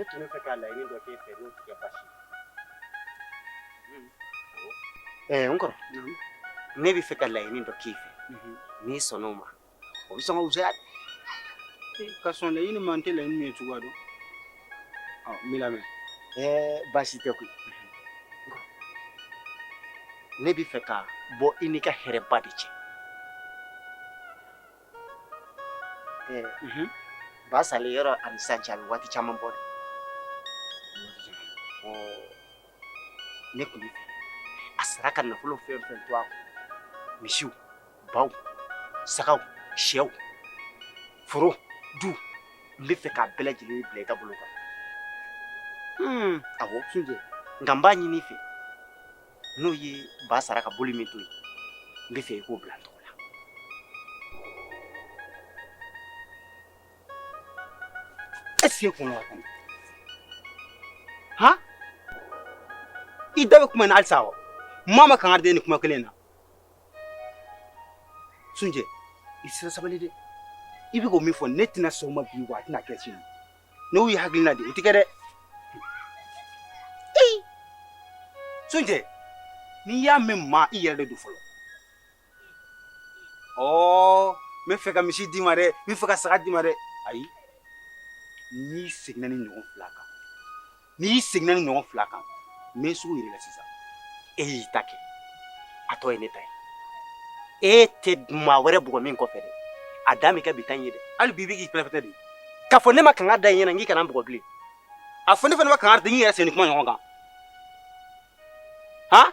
Ne tun bɛ fɛ ka laɲini dɔ k'e fɛ n'o tɛ kɛ baasi ye. Ɛɛ n kɔrɔ, ne bɛ fɛ ka laɲini dɔ k'e fɛ, n'i sɔnna o ma, o bɛ sɔn ka fisaya. Ka sɔn laɲini ma, n tɛ laɲini min ye cogoya dɔn. Ɔ, n b'i lamɛn. Ɛɛ, baasi tɛ koyi. Ne bɛ fɛ ka bɔ i n'i ka hɛrɛba de cɛ. Ɛɛ, ba salen yɔrɔ ani sisan cɛ, a bɛ waati caman bɔ dɛ. Ɔ, ne tun bɛ fɛ a sara ka nafolo fɛn fɛn to a kun, misiw, baw, sagaw, sɛw, foro, du, n bɛ fɛ k'a bɛɛ lajɛlen bila i ka bolo kan. Awɔ, Sunjɛ. Nka n b'a ɲini i fɛ, n'o ye ba sara ka boli min to yen, n bɛ fɛ i k'o bila n tɔgɔ la. Est-ce que kɔnɔ ka kɔnɔ han, i da bɛ kuma in na halisa wa? Maa ma kangari da nin kuma kelen in na. Sunjɛ, i sera sabali dɛ. I bɛ k'o min fɔ, ne tɛna sɔn o ma bi, wa a tɛna kɛ sini. N'o y'i hakilina de ye, o tɛ kɛ dɛ. Sunjɛ, n'i y'a mɛn maa, i yɛrɛ de don fɔlɔ. Ɔ, n bɛ fɛ ka misi d'i ma dɛ, n bɛ fɛ ka saga d'i ma dɛ. Ayi, n'i seginna ni ɲɔgɔn fila kan, n'i seginna ni ɲɔgɔn fila kan, n bɛ n sugu yir'i la sisan. E y'i ta kɛ, a tɔ ye ne ta ye. E tɛ maa wɛrɛ bugɔ min kɔfɛ dɛ, a dan bɛ kɛ bi ta in ye dɛ. Hali bi i bɛ k'i pɛrɛpɛtɛ de. K'a fɔ ne ma kangari da i ɲɛna, n k'i kana n bugɔ bilen. A fɔ ne fana ma kangari da n yɛrɛ sen ni kuma ɲɔgɔn kan han.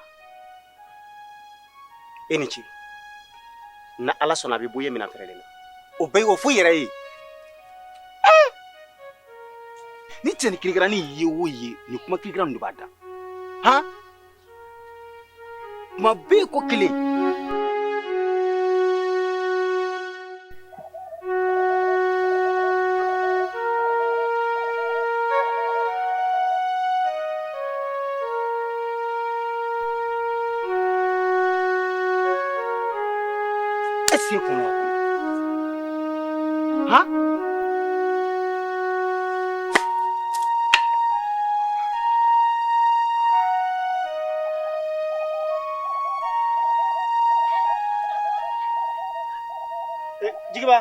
E ni ce. Ni Ala sɔnna, a bɛ bɔ i ye minɛn fɛrɛlen na. O bɛɛ o fo yɛrɛ ye. Ni cɛnin kirikiranin ye o ye, nin kuma kirikira de b'a da han, kuma bɛɛ ko kelen. Est-ce que kɔnɔ han? Jigiba.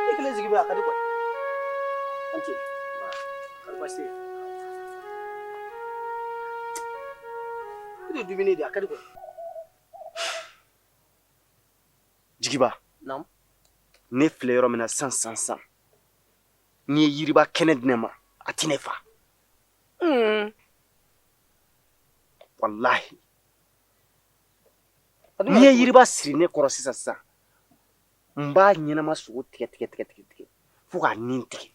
I kelen sigi bɛ a ka di koyi. An ce. Kari baasi tɛ yen. I de dumuni di a ka di koyi. Jigiba. Naamu. Ne filɛ yɔrɔ min na sisan sisan sisan, n'i ye yiriba kɛnɛ di ne ma, a ti ne fa. Walahi, n'i ye yiriba siri ne kɔrɔ sisan sisan, n b'a ɲɛnama sogo tigɛ tigɛ tigɛ tigɛ tigɛ fo k'a nin tigɛ.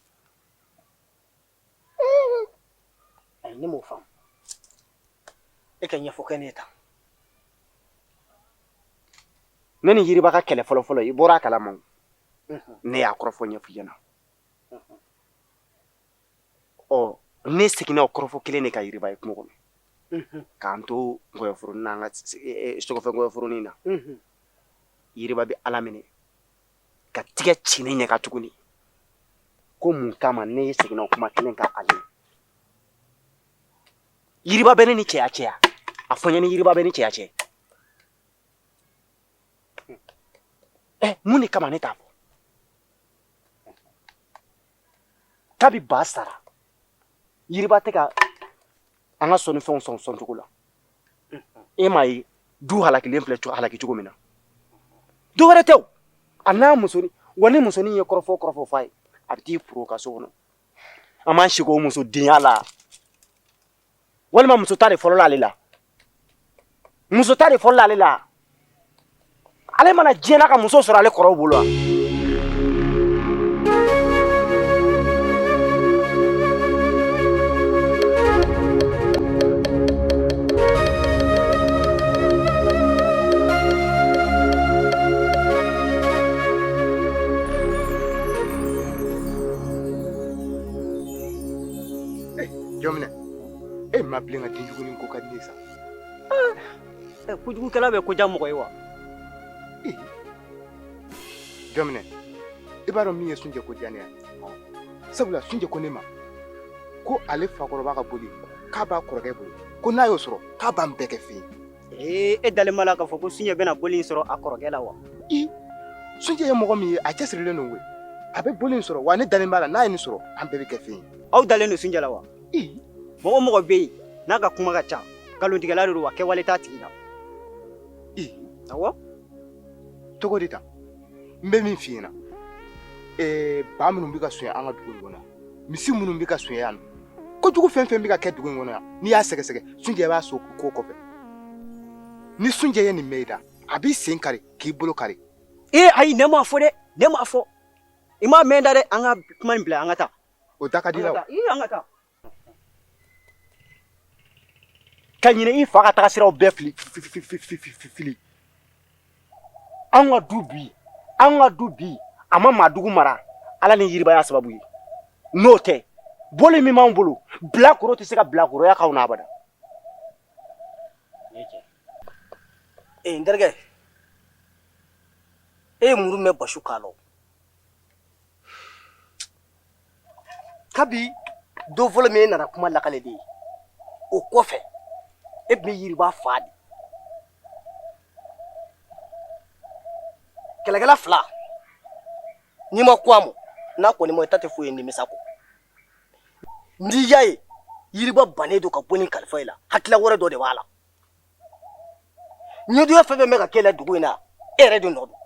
Ayi, ne m'o faamu. E ka ɲɛfɔ kɛ ne ye tan. Ne ni yiriba ka kɛlɛ fɔlɔ fɔlɔ, i bɔra a kalama o. Ne y'a kɔrɔfɔ ɲɛfɔ i ɲɛna. Ɔ, ne seginna o kɔrɔfɔ kelen de kan yiriba ye kungo kɔnɔ, k'an to nkɔyɔforonin na, an ka sokɔfɛ nkɔyɔforonin na. Yiriba bɛ Ala minɛ ka tigɛ ci ne ɲɛ kan tuguni ko mun kama ne seginna o kuma kelen kan ale ye. Yiriba bɛ ne ni cɛya cɛ, a fɔ n ye ni yiriba bɛ ni cɛya cɛ. Ɛ, mun de kama ne t'a fɔ kabi ba sara, yiriba tɛ ka an ka sɔnnifɛnw sɔn sɔncogo la? E m'a ye du halakilen filɛ halaki cogo min na? Dɔ wɛrɛ tɛ o, a n'a musonin. Wa ni musonin ye kɔrɔfɔ kɔrɔfɔ f'a ye, a bɛ t'i poro ka so kɔnɔ. An b'an sigi o muso denya la, walima muso ta de fɔlɔla ale la? Muso ta de fɔlɔla ale la. Ale mana diɲɛ n'a ka muso sɔrɔ ale kɔrɔw bolo wa? Jɔminɛ, e ma bilen ka den jugunin ko ka di ne ye sa. Kojugukɛla bɛ ko diya mɔgɔ ye wa? Jɔminɛ, i b'a dɔn min ye Sunjɛ ko diya ne ye, sabula Sunjɛ ko ne ma ko ale fakɔrɔba ka boli k'a b'a kɔrɔkɛ bolo, ko n'a y'o sɔrɔ k'a b'an bɛɛ kɛ fɛn ye. Ee, e dalen b'a la k'a fɔ ko Sunjɛ bɛna boli in sɔrɔ a kɔrɔkɛ la wa? I Sunjɛ ye mɔgɔ min ye, a cɛsirilen don koyi. A bɛ boli in sɔrɔ wa, ne dalen b'a la, n'a ye nin sɔrɔ an bɛɛ bɛ kɛ fɛn ye. Aw dalen don Sunjɛ la wa? I mɔgɔ o mɔgɔ bɛ yen n'a ka kuma ka ca, nkalontigɛla de don wa, kɛwale t'a tigi la. I awɔ. Cogo di tan? N bɛ min f'i ɲɛna, ba minnu bɛ ka sonya an ka dugu in kɔnɔ yan, misi minnu bɛ ka sonya yan, kojugu fɛn fɛn bɛ ka kɛ dugu in kɔnɔ yan, n'i y'a sɛgɛsɛgɛ, Sunjɛ b'a so ko kɔfɛ. Ni Sunjɛ ye nin mɛn i da, a b'i sen kari k'i bolo kari. Ee ayi, ne m'a fɔ dɛ, ne m'a fɔ. I m'a mɛn da dɛ. An ka kuma in bila, an ka taa. O da ka di la o. An ka taa. Ka ɲinɛ i fa ka taga siraw bɛɛ fili fili. An ka du bi, an ka du bi, a ma maa dugu mara, Ala ni yiriba y'a sababu ye. N'o tɛ, boli min b'an bolo, bilakoro tɛ se ka bilakoroya k'anw na abada. Ee, n terikɛ, e ye muru mɛn basu kan lɔ kabi don fɔlɔ min e nana kuma lakale de ye, o kɔfɛ e tun bɛ yiriba fa de. Kɛlɛkɛla fila, n'i ma ko a ma, n'a kɔni ma, i ta tɛ foyi ye nimisa kɔ. N'i y'a ye yiriba bannen don ka bɔ nin kalifa i la, hakilila wɛrɛ dɔ de b'a la. Ɲɛdonya fɛn fɛn bɛ ka k'e la dugu in na, e yɛrɛ de nɔ don,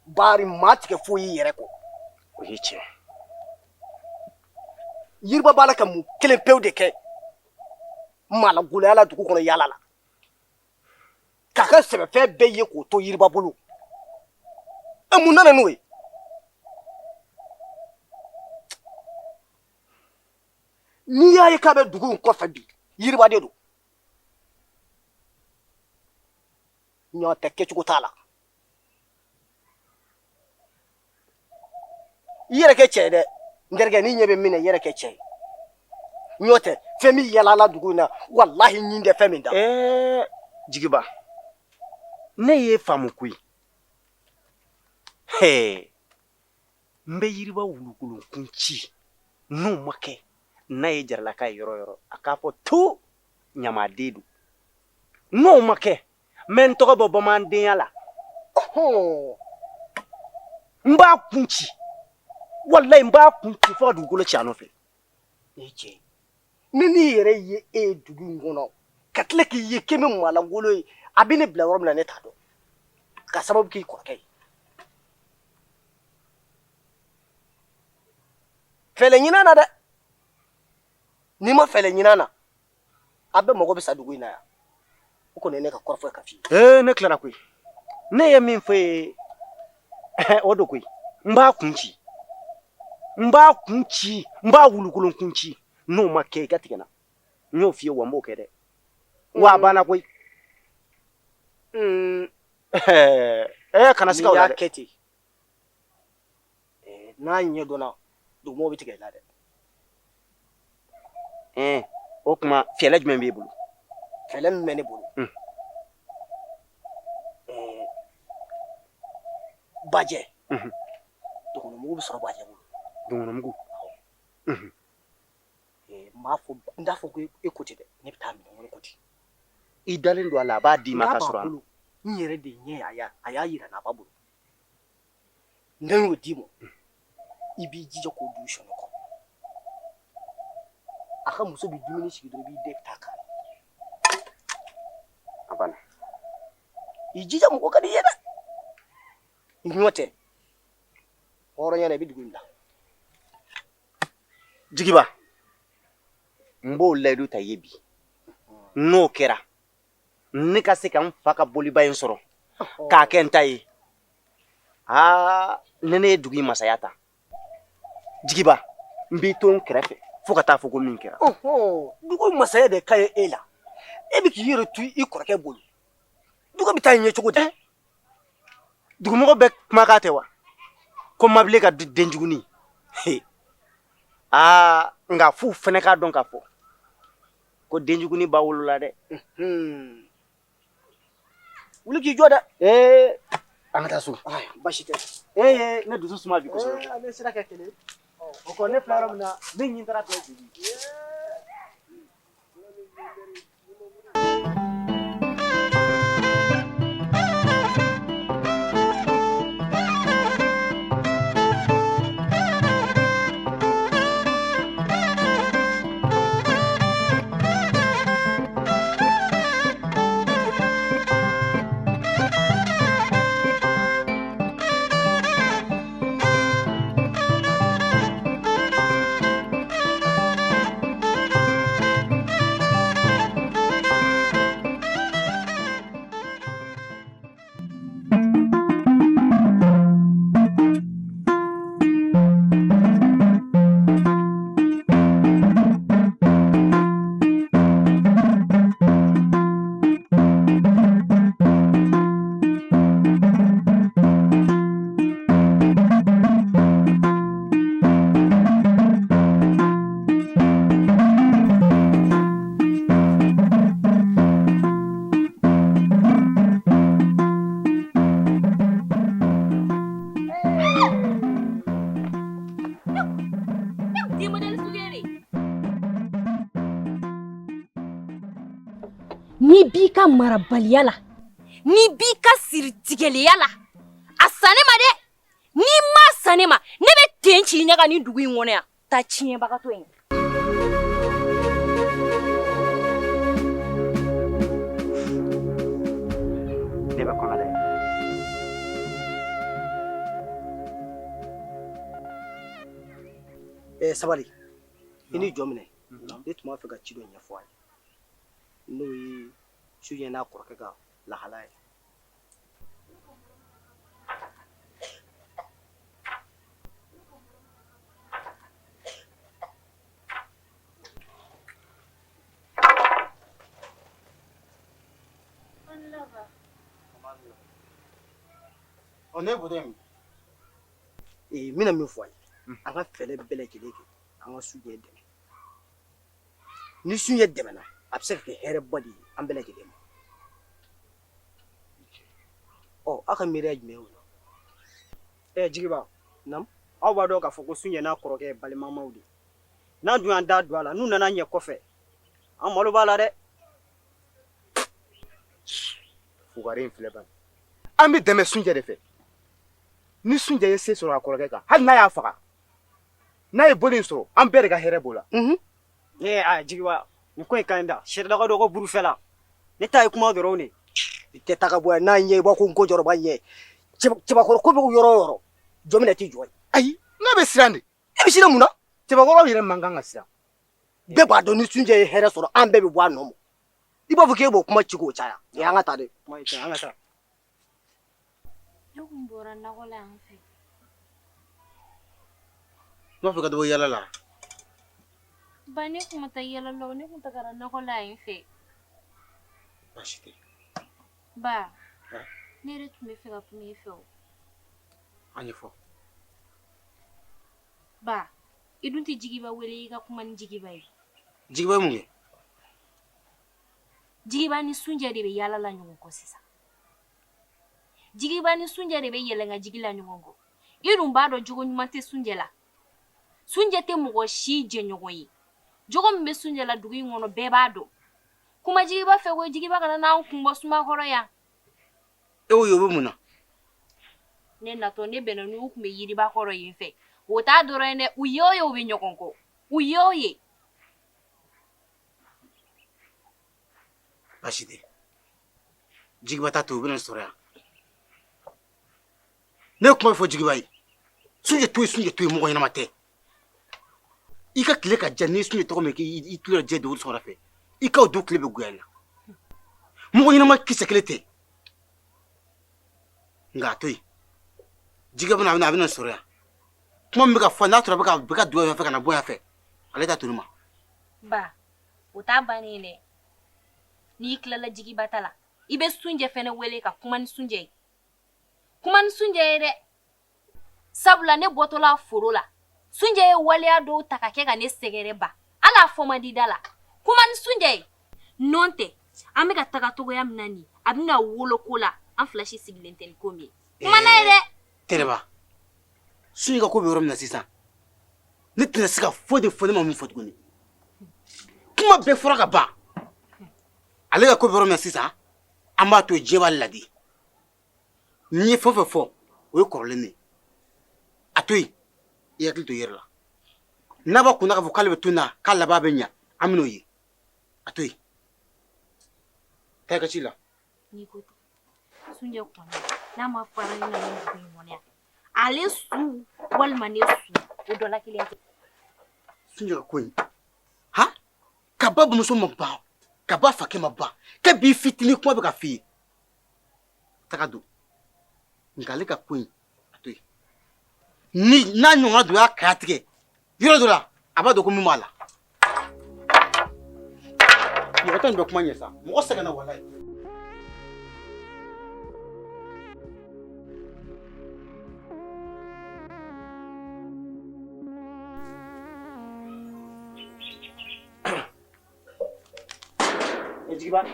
bari maa tigɛ foyi y'i yɛrɛ kɔ. O ye tiɲɛ. Yiriba b'a la ka mun kelen pewu de kɛ maalagoloya la dugu kɔnɔ, yaala la k'a ka sɛbɛfɛn bɛɛ ye k'o to yiriba bolo. E, mun nana n'o ye? N'i y'a ye k'a bɛ dugu in kɔfɛ bi, yiriba de don. Ɲɔ tɛ, kɛcogo t'a la. I yɛrɛ kɛ cɛ ye dɛ, n terikɛ, n'i ɲɛ bɛ min na, i yɛrɛ kɛ cɛ ye. Ɲɔ tɛ, fɛn min yalala la dugu in na, walahi, ɲin tɛ fɛn min da. Ɛɛ Jigiba, ne ye faamu koyi. Hɛɛ, n bɛ yiriba wulukolon kun ci. N'o ma kɛ, n'a ye jaralaka ye yɔrɔ yɔrɔ, a k'a fɔ to ɲamaden don. N'o ma kɛ, n bɛ n tɔgɔ bɔ bamanandenya la. N b'a kun ci, walayi, n b'a kun ci fo ka dugukolo ci a nɔfɛ. Ni cɛ, ni ne yɛrɛ ye e ye dugu in kɔnɔ, ka tila k'i ye k'e bɛ maalankolon ye, a bɛ ne bila yɔrɔ min na, ne t'a dɔn, ka sababu k'i kɔrɔkɛ ye. Fɛlɛ ɲinin na dɛ, n'i ma fɛlɛ ɲinin na, a bɛɛ mago bɛ sa dugu in na yan. O kɔni ye ne ka kɔrɔfɔ ye ka f'i ye. Ee, ne tilara koyi. Ne ye min fɔ ye, o don koyi. N b'a kun ci, n b'a kun ci, n b'a wulukolon kun ci. N'o ma kɛ, i ka tigɛ n na. N y'o f'i ye wa, n b'o kɛ dɛ. Wa a banna koyi. Ɛɛ, kana siga o la dɛ. N'i y'a kɛ ten, n'a ɲɛ dɔnna, dugumɔgɔw bɛ tigɛ i la dɛ. Ɛɛ, o tuma fɛɛrɛ jumɛn b'e bolo? Fɛɛrɛ min bɛ ne bolo, bajɛ, dɔgɔnɔmugu bɛ sɔrɔ bajɛ bolo. Dɔgɔnɔmugu? N b'a fɔ, n t'a fɔ ko e ko ten dɛ, ne bɛ taa minɛ n ko ten. I dalen don a la, a b'a d'i ma ka sɔrɔ a bolo? N yɛrɛ de ɲɛ a y'a yira n na, a b'a bolo. Ne y'o d'i ma, i b'i jija k'o don sɔnɔ kɔrɔ. A ka muso bɛ dumuni sigi dɔrɔn, i b'i den ta kan. A banna. I jija, mɔgɔ ka di i ye dɛ. Ɲɔ tɛ, hɔrɔnya la, i bɛ dugu in bila. Jigiba, n b'o layidu ta i ye bi. N'o kɛra, ne ka se ka n fa ka boliba in sɔrɔ k'a kɛ n ta ye. Aa, ni ne ye dugu in masaya ta, Jigiba, n b'i to n kɛrɛfɛ fo ka taa fɔ ko min kɛra. Dugu masaya de ka ɲi e la. E bɛ k'i yɛrɛ to i kɔrɔkɛ bolo, dugu bɛ taa ɲɛ cogo di? Dugumɔgɔ bɛ kumakan tɛ wa, ko Mabilen ka denjuguni. Aa, nka f'u fana k'a dɔn k'a fɔ Ko denjuguni ba wolola dɛ. Wuli k'i jɔ dɛ. Ee, an ka taa so. Baasi tɛ. Ee, ne dusu suma bi kosɛbɛ. An bɛ sira kɛ kelen. O kɔ ne filɛ yɔrɔ min na, ne ɲin taara bɛɛ joli. N'i b'i ka marabaliya la, n'i b'i ka siritigɛliya la, a san ne ma dɛ. N'i ma san ne ma, ne bɛ ten ci i ɲɛ kan nin dugu in kɔnɔ yan. Taa tiɲɛbagatɔ in. Ne bɛ kɔnɔ dɛ. Sabali, i ni jɔ minɛ. Ne tun b'a fɛ ka ci dɔ ɲɛfɔ a ye. N'o ye Sunjɛ n'a kɔrɔkɛ ka lahala ye. Ɔ, ne bɔtɔ ye min? N bɛna min fɔ a ye, an ka fɛɛrɛ bɛɛ lajɛlen kɛ an ka Sunjɛ dɛmɛ. Ni Sunjɛ dɛmɛna, a bɛ se ka kɛ hɛrɛba de ye an bɛɛ lajɛlen ma. Ɔ, aw ka miiriya jumɛn ye o la? Jigiba. Naamu. Aw b'a dɔn k'a fɔ ko Sunjɛ n'a kɔrɔkɛ ye balimamaw de ye. N'an dun y'an da don a la, n'u nana ɲɛ kɔfɛ, an malo b'a la dɛ. Fugari in filɛ bani. An bɛ dɛmɛ Sunjɛ de fɛ. Ni Sunjɛ ye se sɔrɔ a kɔrɔkɛ kan, hali n'a y'a faga, n'a ye boli in sɔrɔ, an bɛɛ de ka hɛrɛ b'o la. Jigiba, nin ko in ka ɲi da. Sɛridaga dɔ ko burufɛ la. Ne ta ye kuma dɔrɔn de. I tɛ taa ka bɔ yan n'a ɲɛ, i b'a ko n ko jɔrɔba ɲɛ. Cɛbakɔrɔ ko bɛ yɔrɔ o yɔrɔ, jɔnminɛ t'i jɔ yen. Ayi, n'a bɛ siran de. E bɛ siran mun na? Cɛbakɔrɔw yɛrɛ man kan ka siran. Bɛɛ b'a dɔn ni Sunjɛ ye hɛrɛ sɔrɔ, an bɛɛ bɛ bɔ a nɔ ma. I b'a fɔ k'e b'o kuma ci k'o caya. An ka taa dɛ. Kuma ye tiɲɛ, an ka taa. Ne kun bɔra nakɔ la yan fɛ. N b'a fɛ ka dɔ bɔ yala la. Ba, ne kun ma taa yala la, ne kun tagara nakɔ la yan fɛ. Baasi tɛ. Ba, ne yɛrɛ tun bɛ fɛ ka kuma i fɛ o. A ɲɛfɔ. Ba, i dun tɛ Jigiba wele i ka kuma ni Jigiba ye. Jigiba ye mun kɛ? Jigiba ni Sunjɛ de bɛ yala la ɲɔgɔn kɔ sisan. Jigiba ni Sunjɛ de bɛ yɛlɛn ka jigin la ɲɔgɔn kɔ. I dun b'a dɔn jogo ɲuman tɛ Sunjɛ la. Sunjɛ tɛ mɔgɔ si jɛɲɔgɔn ye. Jogo min bɛ Sunjɛ la dugu in kɔnɔ, bɛɛ b'a dɔn. Kuma Jigiba fɛ ko Jigiba kana n'an kun bɔ suma kɔrɔ yan. E o ye o bɛ mun na? Ne natɔ, ne bɛnna n'u tun bɛ yiriba kɔrɔ yen fɛ. O t'a dɔrɔn ye dɛ, u ye o ye u bɛ ɲɔgɔn kɔ. U ye o ye. Baasi tɛ. Jigiba t'a to u bɛna sɔrɔ yan. Ne ye kuma fɔ Jigiba ye. Sunjɛ to yen, Sunjɛ to yen, mɔgɔ ɲɛnama tɛ. I ka tile ka diya, n'i ye Sunjɛ tɔgɔ mɛn k'i tulo jɛ don sɔgɔmada fɛ, i ka o du tile bɛ goya i la. Mɔgɔ ɲɛnama kisɛ kelen tɛ. Nka a to yen. Jigiba bɛna a bɛna sɔrɔ yan. Kuma min bɛ ka fɔ, n'a sɔrɔ a bɛ ka don yan fɛ ka na bɔ yan fɛ, ale t'a to ne ma. Ba, o t'a bannen ye dɛ. N'i tilala Jigiba ta la, i bɛ Sunjɛ fɛnɛ wele ka kuma ni Sunjɛ ye. Kuma ni Sunjɛ ye dɛ. Sabula ne bɔtɔla foro la, Sunjɛ ye waleya dɔw ta ka kɛ ka ne sɛgɛrɛ ba. Hali a fɔ man di da la. Kuma ni Sunjɛ ye. Nɔn tɛ an bɛ ka taga togoya min na nin a bɛna wolo ko la an fila si sigilen tɛ ni ko min ye. Kuma n'a ye dɛ. Tɛnɛba, Sunjɛ ka ko bɛ yɔrɔ min na sisan, ne tɛna se ka foyi de fɔ ne ma mun fɔ tuguni. Kuma bɛɛ fɔra ka ban. Ale ka ko bɛ yɔrɔ min na sisan, an b'a to diɲɛ b'a ladi. N'i ye fɛn o fɛn fɔ, o ye kɔrɔlen de ye. A to yen, i hakili to i yɛrɛ la. N'a b'a kunna k'a fɔ k'ale bɛ to na, k'a laban bɛ ɲa, an bɛn'o ye. A to yen. Taa i ka ci la. N'i ko ten. Sunjɛ kɔni n'a ma fara ne na nin dugu in kɔnɔ yan, ale su walima ne su, o dɔ la kelen tɛ. Sunjɛ ka ko in, han, ka ba bamuso ma ban, ka ba fakɛ ma ban, k'e b'i fitinin kuma bɛ ka f'i ye. Taga don. Nka ale ka ko in, a to yen. Ni n'a ɲɔgɔnna dɔ y'a kaya tigɛ yɔrɔ dɔ la, a b'a dɔn ko mun b'a la. Mɔgɔ tɛ nin bɛ kuma ɲɛ sa, mɔgɔ sɛgɛnna walayi. Jigiba.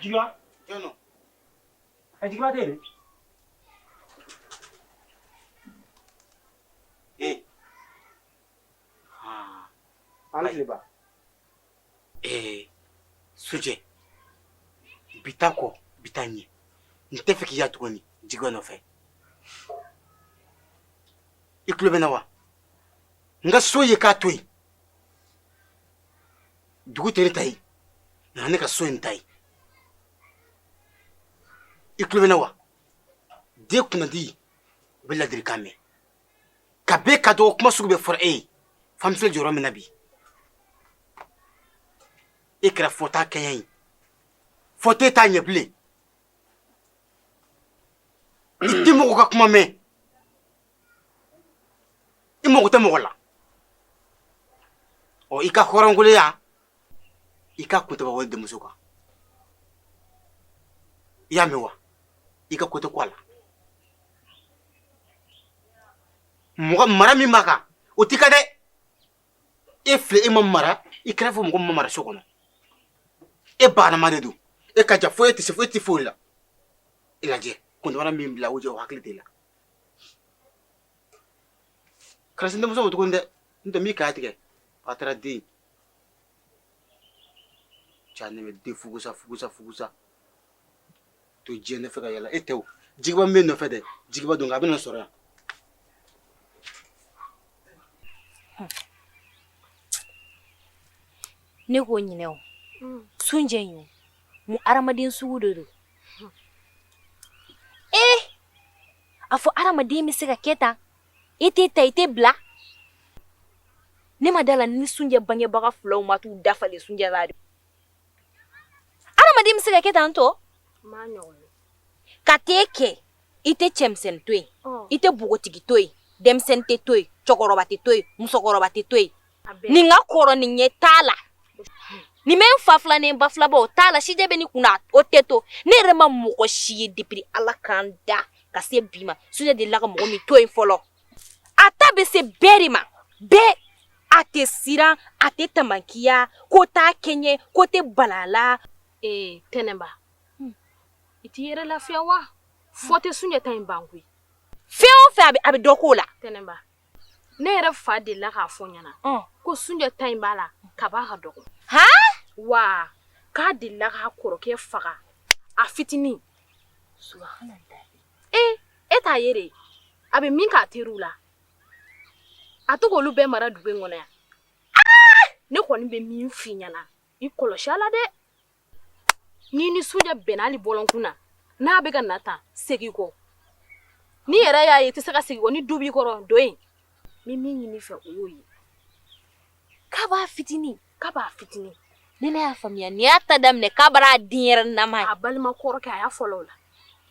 Jigiba. Jɔn? Jigiba tɛ yen. Eh. An tile ba. Eh, Sunjɛ, bi ta kɔ, bi ta ɲɛ. N tɛ fɛ k'i ya tuguni Jigiba nɔfɛ. I tulo bɛ n na wa? N ka so ye k'a to yen. Dugu tɛ ne ta ye, nka ne ka so in ta ye. I tulo bɛ n na wa? Den kunnandi, o bɛ ladilikan mɛn. Ka bɛɛ ka dɔgɔ kuma sugu bɛɛ fɔra e ye. F'an filɛ jɔyɔrɔ min na bi. E kɛra fɔta kɛɲɛ ye. Fɔta t'a ɲɛ bilen. I tɛ mɔgɔ ka kuma mɛn. I mago tɛ mɔgɔ la. Ɔ i ka hɔrɔnkoloya, i ka kuntaba wale denmuso kan. I y'a mɛn wa? I ka ko tɛ ko a la. Mɔgɔ mara min b'a kan, o t'i ka dɛ. E filɛ e ma mara, i kɛra fɔ mɔgɔ min ma mara so kɔnɔ. E baanama de don. E ka jan fo e tɛ se foyi tɛ foyi la. E lajɛ, kuntabana min bila o jɛ o hakili t'e la. Kana se denmuso ma tuguni dɛ. N'o tɛ n b'i kaya tigɛ. A taara den. Ja ne bɛ den fugusa fugusa fugusa. To diɲɛ nɔfɛ ka yala e tɛ o. Jigiba min bɛ nɔfɛ dɛ. Jigiba don a bɛna sɔrɔ yan. Ne ko ɲinɛ o. Sunjɛ in o. Mun hadamaden sugu de don? Ee! A fɔ hadamaden bɛ se ka kɛ tan. I tɛ ta i tɛ bila. Ne ma da la ni Sunjɛ bangebaga filaw ma t'u dafalen Sunjɛ la de. Hadamaden bɛ se ka kɛ tan tɔ? Ka t'e kɛ i tɛ cɛmisɛnnin to yen, i tɛ npogotigi to yen, denmisɛnnin tɛ to yen, cɛkɔrɔba tɛ to yen, musokɔrɔba tɛ to yen. Nin ka kɔrɔ nin ɲɛ t'a la. Nin bɛ n fa fila ni n ba fila bɔ o t'a la, sijɛ bɛ nin kunna o tɛ to. Ne yɛrɛ ma mɔgɔ si ye depuis Ala k'an da ka se bi ma Sunjɛ delila ka mɔgɔ min to yen fɔlɔ. A ta bɛ se bɛɛ de ma, bɛɛ. A tɛ siran, a tɛ tamankiya, ko t'a kɛɲɛ, ko tɛ bala la. Ee Tɛnɛba, i t'i yɛrɛ lafiya wa? Fɔ tɛ Sunjɛ ta in ban koyi. Fɛn o fɛn a bɛ dɔ k'o la. Tɛnɛba, ne yɛrɛ fa delila k'a fɔ n ɲɛna ko Sunjɛ ta in b'a la kab'a ka dɔgɔ. Han? Wa k'a delila k'a kɔrɔkɛ faga a fitinin. Subahanallahi. Ee e t'a ye de, a bɛ min k'a teriw la, a to k'olu bɛɛ mara dugu in kɔnɔ yan. Ne kɔni bɛ min f'i ɲɛna, i kɔlɔsi a la dɛ. N'i ni Sunjɛ bɛnna hali bɔlɔnkun na, n'a bɛ ka na tan, segin kɔ. N'i yɛrɛ y'a ye i tɛ se ka segin kɔ, ni du b'i kɔrɔ, don yen. N bɛ min ɲini i fɛ, o y'o ye. K'a b'a fitinin. K'a b'a fitinin. Ni ne y'a faamuya, nin y'a ta daminɛ k'a bara a denyɛrɛninama ye. A balima kɔrɔkɛ, a y'a fɔlɔ o la.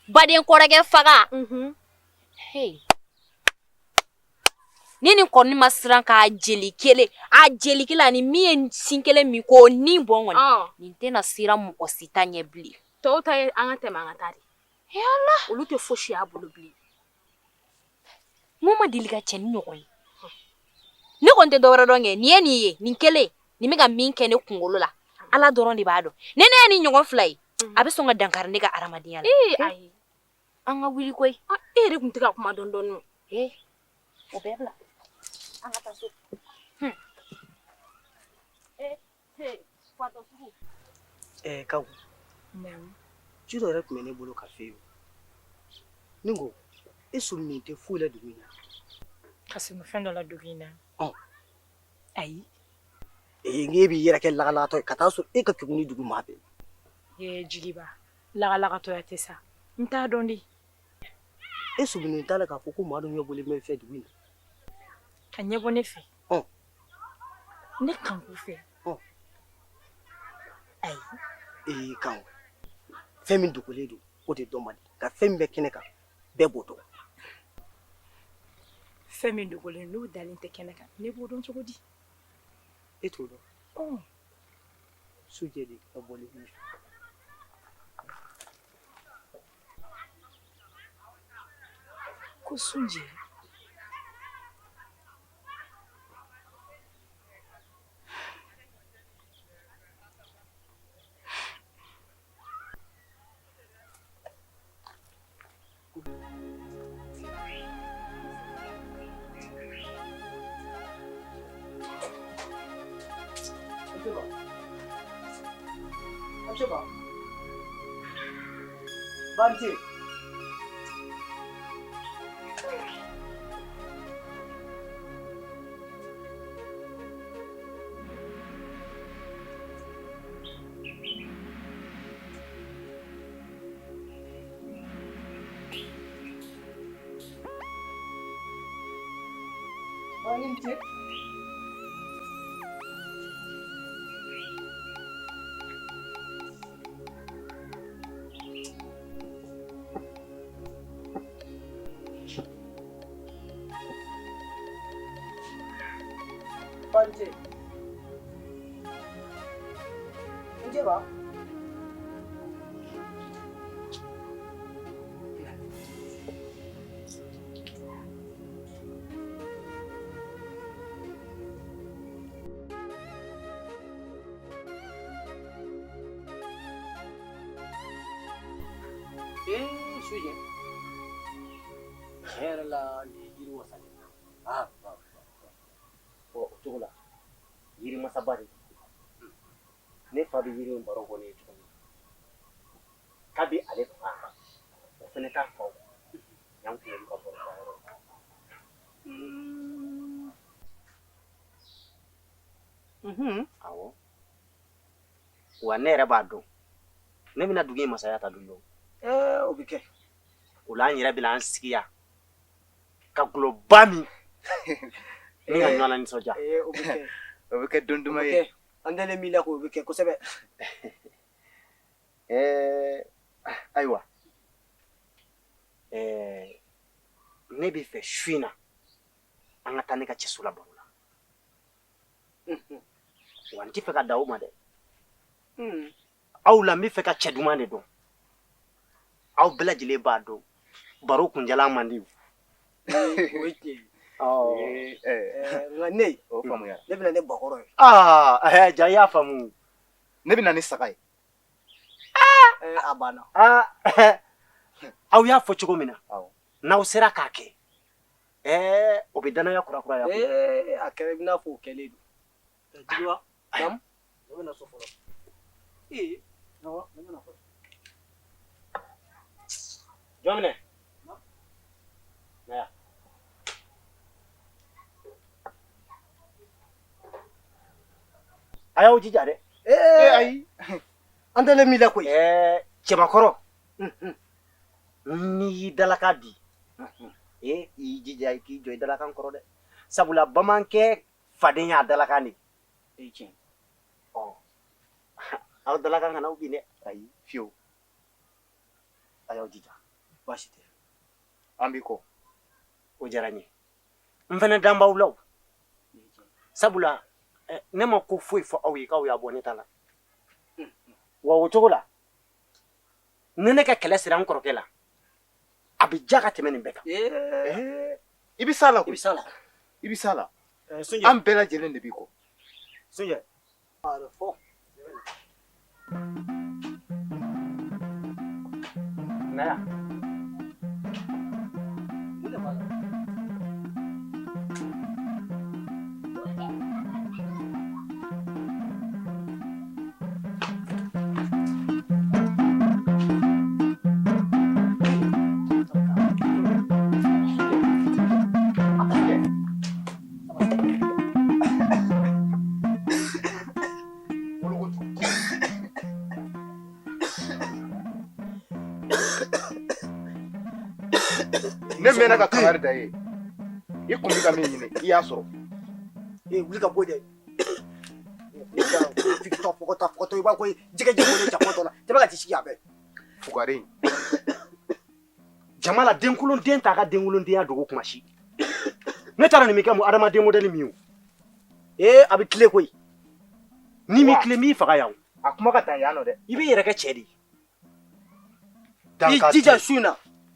Baden kɔrɔkɛ faga. Hey. Ni nin kɔni ma siran k'a jeli kelen, a jeli kelen ani min ye sin kelen min k'o ni bɔn kɔni. Nin tɛna siran mɔgɔ si ta ɲɛ bilen. Tɔw ta ye an ka tɛmɛ an ka taa de. Yala. Olu tɛ fosi y'a bolo bilen. N ko ma deli ka cɛ ni ɲɔgɔn ye. Ne kɔni tɛ dɔwɛrɛ dɔn kɛ nin ye nin ye nin kelen. Nin bɛ ka min kɛ ne kunkolo la, Ala dɔrɔn de b'a dɔn. Ni ne ye nin ɲɔgɔn fila ye, a bɛ sɔn ka dankari ne ka hadamadenya la. Ee ayi. An ka wuli koyi. E yɛrɛ tun tɛ ka kuma dɔɔni dɔɔni. Ee, o bɛɛ bila. An ka taa so. Ee, ee, fatɔ sugu. Ɛɛ Kawu. Naamu. Ci dɔ yɛrɛ tun bɛ ne bolo ka f'e ye. Ne ko e sɔminen tɛ foyi la dugu in na. Ka sɔmi fɛn dɔ la dugu in na. Ɔn. Ayi. Ee n k'e b'i yɛrɛ kɛ lagalagatɔ ye ka taa sɔrɔ e ka kegun ni dugu maa bɛɛ. Ee Jigiba, lagalagatɔya tɛ sa. N t'a dɔn de. E sɔminen t'a la k'a fɔ ko maa dɔ ɲɛ bɔlen bɛ i fɛ dugu in na. Ka ɲɛ bɔ ne fɛ. Ɔn. Ne kanku fɛ. Ɔn. Ayi. Ee Kanku, fɛn min dogolen don o de dɔn man di nka fɛn min bɛ kɛnɛ kan bɛɛ b'o dɔn. Fɛn min dogolen n'o dalen tɛ kɛnɛ kan ne b'o dɔn cogo di? E t'o dɔn. Ɔn. Sujɛ de ka bɔlen b'i fɛ. Ko Sunjɛ. Banti. Banti. Banti. Njeba. Ee Sujɛ. Tiɲɛ yɛrɛ la nin ye yiri wasalen ye. Aa o cogo la yiri masaba de don. Ne fa bɛ yiri in baro bɔ ne ye cogo min na kabi ale fa o fana t'a faw yan tun y'olu ka baro bɔ yɔrɔ ye. Awɔ, wa ne yɛrɛ b'a dɔn ne bɛna dugu in masaya ta don dɔ. Ɛɛ o bɛ kɛ. O la an yɛrɛ bɛna an sigi yan ka gulɔba min ni ka ɲɔgɔn lanisɔndiya. Ee o bɛ kɛ. O bɛ kɛ don O duman bɛ ye. kɛ. An dalen min la ko o bɛ kɛ kosɛbɛ. Ɛɛ ayiwa, ɛɛ ne bɛ fɛ su in na an ka taa ne ka cɛso la baro la. Wa n tɛ fɛ ka dan o ma dɛ. Aw la n bɛ fɛ ka cɛ duman de dɔn. Aw bɛɛ lajɛlen b'a dɔn baro kunjalan man di. O ye tiɲɛ ye. Ɔ Ɛɛ nka ne O faamuyara. ne bɛna ne bakɔrɔ ye. aa ɛɛ ja i y'a faamu. Ne bɛ na ni saga ye. Ɛɛ a banna. Aa aw y'a fɔ cogo min na Awɔ. n'aw sera k'a kɛ ɛɛ o bɛ danaya kurakuraya koyi. Ee a kɛra i n'a fɔ o kɛlen don. Jigiba. Naamu. Ne bɛna so fɔlɔ. Ee awɔ ne bɛna fɔlɔ. Jɔn minɛ. Na yan. A y'aw jija dɛ. Ee ayi. An dalen min la koyi. Ɛɛ cɛbakɔrɔ n'i y'i dalakan di ee i y'i jija i k'i jɔ i dalakan kɔrɔ dɛ, sabula bamanankɛ faden y'a dalakan de. E tiɲɛ. Ɔ aw dalakan kana aw bin dɛ. Ayi fiyewu. A y'aw jija. Baasi tɛ. An b'i kɔ. O diyara n ye. N fana dan b'aw la o. Sabula ne ma ko foyi fɔ aw ye k'aw y'a bɔ ne ta la. Wa o cogo la ni ne ka kɛlɛ sera n kɔrɔkɛ la a bɛ ja ka tɛmɛ nin bɛɛ kan. Ee I bɛ s'a la i bɛ koyi. s'a la. I bɛ s'a la. Sunjɛ. An bɛɛ lajɛlen de b'i kɔ. Sunjɛ. Fɔ. Na yan. Mun de b'a la? Ne mɛnna ka kangari da ye, i kun bɛ ka min ɲini, i y'a sɔrɔ. Ee, wuli ka bɔ dɛ. Figitɔ fɔgɔtɔ fɔgɔtɔ, i b'a ko jɛgɛ jɛ bɔlen jakɔ dɔ la, tɛmɛ ka t'i sigi a bɛɛ. Fugari in. Jama la, denkolon den t'a ka denkolondenya dogo kuma si. Ne taara nin min kɛ mun adamaden modɛli min ye o. Ee, a bɛ tile koyi. Ni m'i tilen, n b'i faga yan o. A kuma ka dan yan nɔ dɛ. I b'i yɛrɛ kɛ cɛ de ye. I jija su in na,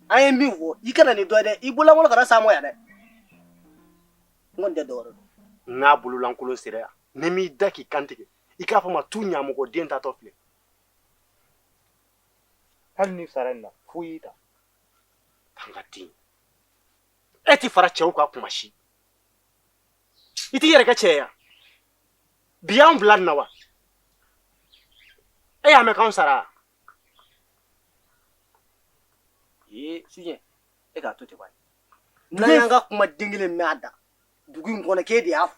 an ye min fɔ, i kana nin dɔn dɛ. I bololankolon kana s'a ma yan dɛ. N kɔni tɛ dɔwɛrɛ dɔn. N'a bololankolon sera yan, ni m'i da k'i kan tigɛ, i k'a fɔ ma tu ɲamɔgɔ den tatɔ filɛ. Hali n'i sara nin na, foyi y'i ta. An ka den, e ti fara cɛw kan kuma si. I t'i yɛrɛ kɛ cɛ ye yan. Bi y'anw bila nin na wa? E y'a mɛn k'anw sara? Ee, Sunjɛ, e k'a to ten bani. N'an y'an ka kuma den kelen mɛn a da dugu in kɔnɔ, k'e de y'a fɔ,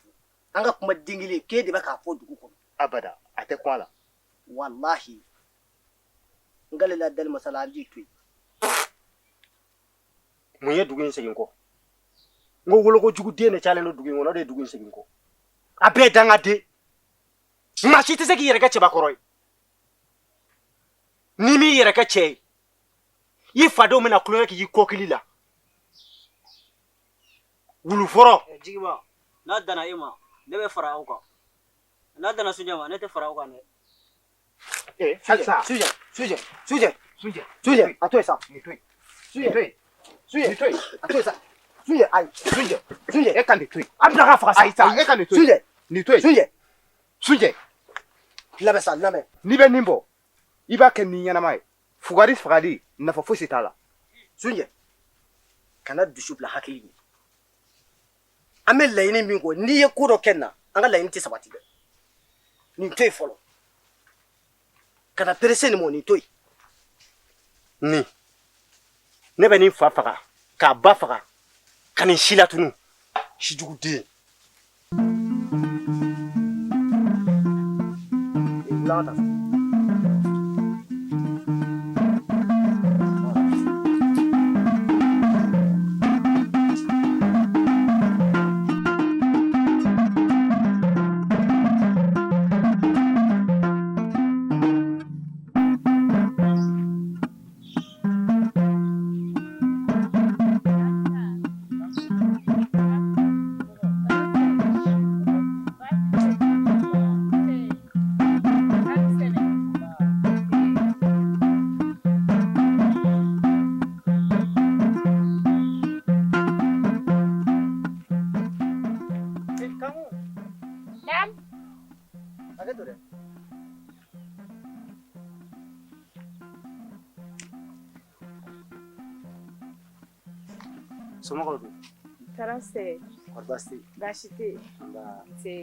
an ka kuma den kelen k'e de bɛ k'a fɔ dugu kɔnɔ. Abada, a tɛ kun a la. Walahi, n kalela dali masala, an b'i to yen. Mun ye dugu in segin kɔ? N ko wolokojugu den de cayalen don dugu in kɔnɔ, o de ye dugu in segin kɔ. A bɛɛ ye dangaden. Maa si tɛ se k'i yɛrɛ kɛ cɛbakɔrɔ ye. N'i m'i yɛrɛ kɛ cɛ ye, i fadenw bɛna tulonkɛ k'i kɔkili la. Wulufɔrɔ. Jigiba, n'a danna e ma, ne bɛ fara aw kan. N'a danna Sunjɛ ma, ne tɛ fara aw kan dɛ. Ee, halisa. Sunjɛ, Sunjɛ, Sunjɛ, Sunjɛ, Sunjɛ, a to yen sa. Nin to yen. Sunjɛ, Nin to yen. Sunjɛ, Nin to yen. a to yen sa. Sunjɛ, ayi. Sunjɛ, Sunjɛ. E ka nin to yen. A bila ka faga sa. Ayi sa, e ka nin to yen. Sunjɛ, Nin to yen. Sunjɛ. Sunjɛ. Labɛn sa, labɛn. N'i bɛ nin bɔ, i b'a kɛ ni ɲɛnama ye. Fugari fagali, nafa fosi t'a la. Sunjɛ, kana dusu bila hakili ɲɛ. An bɛ laɲini min kɔ, n'i ye ko dɔ kɛ nin na, an ka laɲini tɛ sabati dɛ. Nin to yen fɔlɔ. Kana perese nin ma, nin to yen. Nin, ne bɛ nin fa faga k'a ba faga ka nin si latunu, sijuguden. Wula ka taa. Hakɛ to dɛ. Somɔgɔw dun? Tɔɔrɔ tɛ. Kɔri baasi tɛ yen? Baasi tɛ yen. Nba. Nse.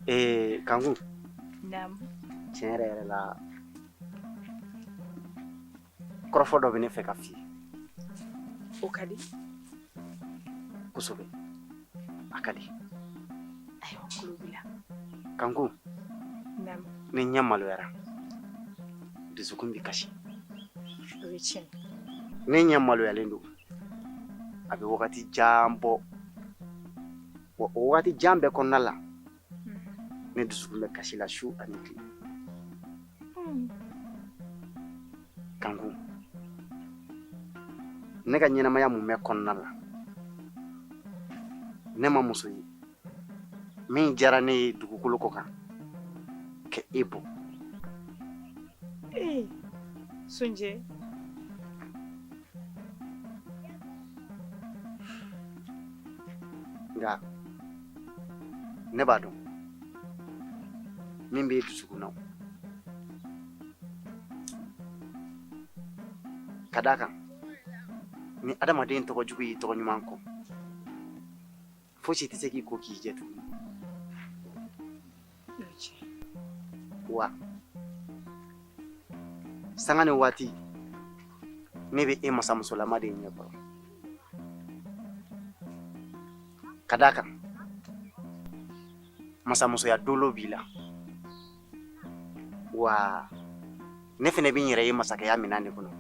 Ee, Kanku. Naamu. Tiɲɛ yɛrɛ yɛrɛ la, kɔrɔfɔ dɔ bɛ ne fɛ ka f'i ye. O ka di. Kosɛbɛ, a ka di. Ayiwa, tulo b'i la. Kanku. Naamu. Ni ɲɛ maloyara, dusukun bɛ kasi. O ye tiɲɛ. Ne ɲɛ maloyalen don, a bɛ wagati jan bɔ. Wa o wagati jan bɛɛ kɔnɔna la, ne dusukun bɛ kasi la su ani tile. Kanku, ne ka ɲɛnamaya mumɛ kɔnɔna la, ne ma muso ye min diyara ne ye dugukolo kɔ kan ka e bɔ. Ee, Sunjɛ. Nka ne b'a dɔn Min b'e dusukun na, ka d'a kan ni adamaden tɔgɔ jugu y'i tɔgɔ ɲuman kɔn, fosi tɛ se k'i ko k'i jɛ tuguni. Wa sanga ni waati ne bɛ e masamusolama de ɲɛkɔrɔ, ka d'a kan masamusoya dolo b'i la, wa ne fɛnɛ bɛ n yɛrɛ ye masakɛya minɛn de kɔnɔ.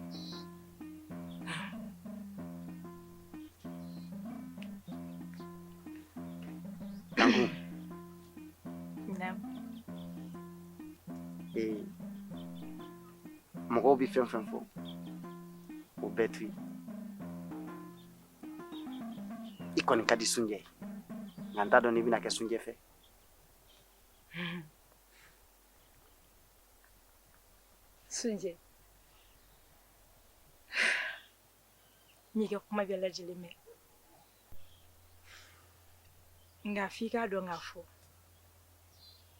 Kankun, ee, mɔgɔw bɛ fɛn fɛn fɔ, o bɛɛ to yen. I kɔni ka di Sunjɛ ye, nka n t'a dɔn n'i bɛna kɛ Sunjɛ fɛ. Sunjɛ, n y'i ka kuma bɛɛ lajɛlen mɛn, nka f'i k'a dɔn k'a fɔ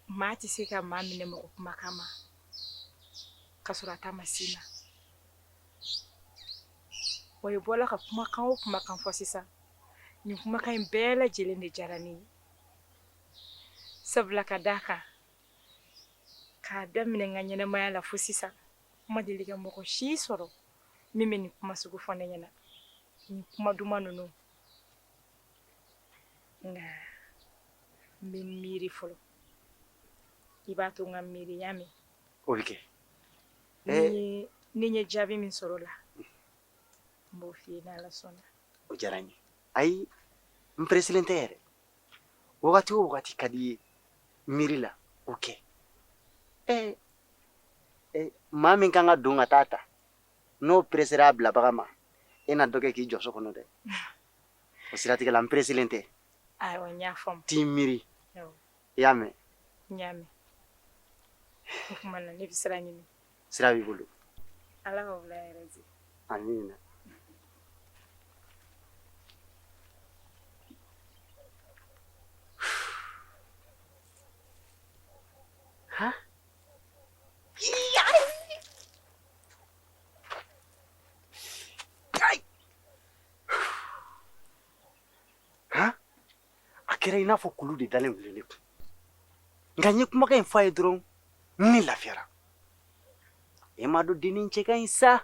maa tɛ se ka maa minɛ mɔgɔ kumakan ma ka sɔrɔ a ta ma s'i ma. Wa i bɔla ka kumakan o kumakan fɔ sisan, nin kumakan in bɛɛ lajɛlen de diyara ne ye, sabula ka d'a kan k'a daminɛ n ka ɲɛnamaya la fo sisan, n ma deli ka mɔgɔ si sɔrɔ min bɛ nin kuma sugu fɔ ne ɲɛna, nin kuma duman ninnu. Nka n bɛ miiri fɔlɔ, i b'a to n ka miiri, y'a mɛn? O bɛ kɛ. Ni n ye jaabi min sɔrɔ o la, n b'o f'i ye n'Ala sɔnna. O diyara n ye. Ayi, n peresilen tɛ yɛrɛ. Wagati o wagati ka di i ye miiri la, o kɛ. Ee, maa min kan ka don ka taa ta, n'o peresera a bilabaga ma, e na dɔ kɛ k'i jɔ so kɔnɔ dɛ. O siratigɛ la, n peresilen tɛ. Ayiwa, n y'a faamu. T'i miiri. I y'a mɛn? N y'a mɛn. O tuma na ne bɛ sira ɲini. Sira b'i bolo. Ala ka wula hɛrɛ di. Amiina. Ha? Ha? A kɛra i n'a fɔ kulu de dalen wuli ne kun, nka n ye kumakan in fɔ a ye dɔrɔn, ne lafiyara. E m'a dɔn dennin cɛ ka ɲi sa.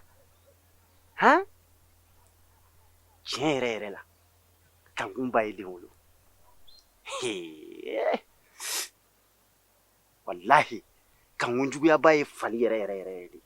Han, tiɲɛ yɛrɛ yɛrɛ la, Kankun ba ye den wolo. Walahi, Kankun juguyaba ye fali yɛrɛ yɛrɛ yɛrɛ de.